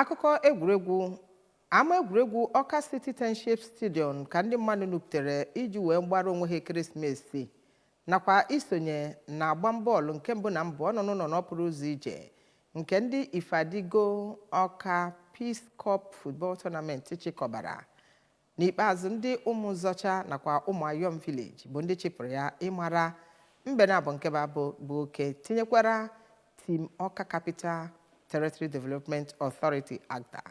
Akụkọ egwuregwu. Ama egwuregwu Awka City Township Stadium ka ndị mmadụ nupụtara iji wee gbara onwe ha ekeresimesi nakwa isonye na agbam bọọlụ nke mbụ na mbụ ọ nọ n'ụlọ na ọ pụrụ ụzọ ije nke ndị Ifeadigo Awka Peace Cup Football Tournament chịkọbara. N'ikpeazụ, ndị Ụmụzọcha nakwa Ụmụayọm Village bụ ndị chịpụrụ ya ịmara mbe na abụ nke bụ oke, tinyekwara Team Awka Capital Territory Development Authority ACTDA.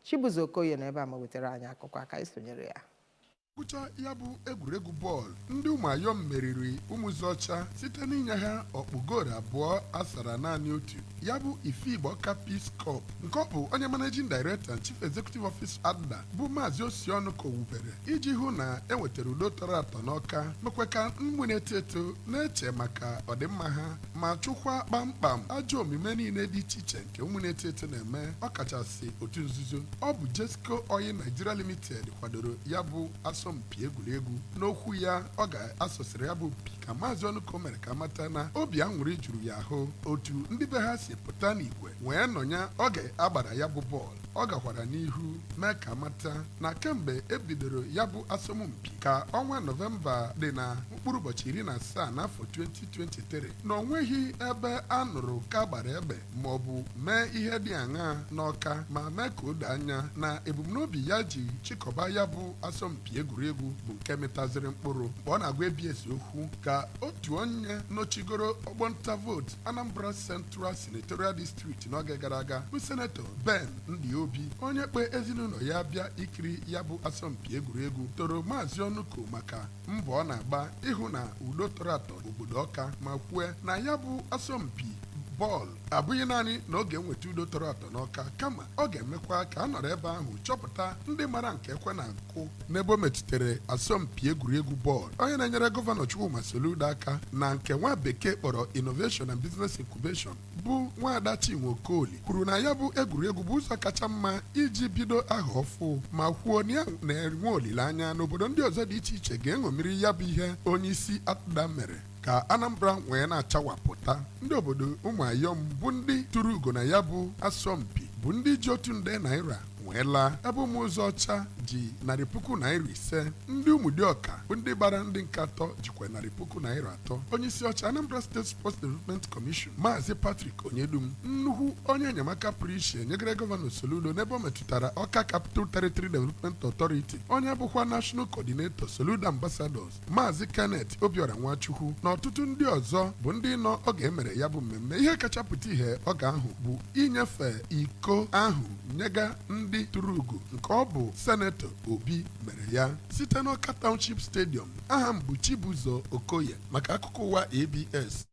Chibuzo Okoye nọ ebe a ma wetara anyị akụkọ aka isonyere ya. Ngwụcha ya bụ egwuregwu bọọlụ, ndị Ụmụayọm meriri Ụmụzọcha site n'inye ha ọkpụ goolu 2 asara naanị 1. Ya bụ Ifeigbo Awka Peace Cup, nke ọ bụ onye Managing Director and Chief Executive Officer ACTDA bụ Maazị Osiọnụ ka wubere iji hụ na enwetara udo tọrọ atọ n'Ọka, mekwa ka ụmụ na-eto eto na-eche maka ọdịmma ha ma chụkwa kpamkpam ajọ omume niile dị iche iche nke ụmụ na-eto eto na-eme, ọkachasị otu nzuzo. Ọ bụ Jesco Oil Nigeria Limited kwadoro ya bụ asọmpi egwuregwu. N'okwu ya ọ ga-asọsịrị ya bụ mpi, ka Maazị Ọnụko mere ka mata na obi aṅụrị juru ya ahụ otu ndị be ha si pụta n'igwe wee nọnya oge agbara ya bụ bọọlụ. Ọ gakwara n'ihu mee ka mata na kemgbe ebidoro ya bụ asọmpi ka ọnwa Nọvemba dị na mkpụrụ ụbọchị 17 n'afọ 2023, na o nweghị ebe a nụrụ ka gbara egbe maọbụ mee ihe dị aṅaa n'Ọka, ma mee ka o doo anya na ebumnobi ya ji chịkọba ya bụ asọmpi egwuregwu bụ nke mịtaziri mkpụrụ. Mgbe ọ na-agwa ABS okwu, ka otu onye nọchigoro ọgbọnta vootu Anambra Central Senatorial District n'oge gara aga, bụ Senetọ Ben Ndiobi, onye kpe ezinụlọ ya bịa ikiri ya bụ asọmpi egwuregwu, toro Maazị Ọnụko maka mbọ ọ na-agba ịhụ na udo tọrọ atọ obodo Ọka, ma kwue na ya bụ asọmpi bọọlụ abụghị naanị na ọ ga-enweta udo tọrọ atọ n'Ọka, kama ọ ga-emekwa ka a nọrọ ebe ahụ chọpụta ndị mara nke ekwe na-akụ n'ebe o metụtara asọmpi egwuregwu bọọlụ. Onye na-enyere Gọvanọ Chukwuma Soludo aka na nke nwa bekee kpọrọ Innovation and Business Incubation, bụ Nwaada Chinwe Okoli, kwuru na ya bụ egwuregwu bụ ụzọ kacha mma iji bido aha ọfụ, ma kwuo na ya na-enwe olileanya n'obodo ndị ọzọ dị iche iche ga-eṅomiri ya bụ ihe onye isi ACTDA mere ka Anambra wee na-achawapụta. Ndị obodo Ụmụayọm bụ ndị tụrụ ugo na ya bụ asọmpi bụ ndị ji ₦1 nde wee laa, ebe Ụmụzọcha ji ₦500,000. Ndị Ụmụdịọka bụ ndị gbara ndị nke atọ jikwa ₦300,000. Onye isi ọcha Anambra State Sports Development Commission, Maazị Patrick Onyedum, nnukwu onye enyemaka pụrụ iche nyegara Gọvanọ Soludo n'ebe ọ metụtara Awka Capital Territory Development Authority, onye bụkwa National Coordinator Soludo Ambassadors, Maazị Kenneth Obiora Nwachukwu, na ọtụtụ ndị ọzọ bụ ndị nọ oge emere ya bụ mmemme. Ihe kacha pụta ihe oge ahụ bụ inyefe iko ahụ nyega ndị tụrụ ugo, nke ọ bụ Senetọ Obi mere ya. Site n'Ọka Township Stadium, aha m bụ Chibuzo Okoye maka akụkọ ụwa ABS.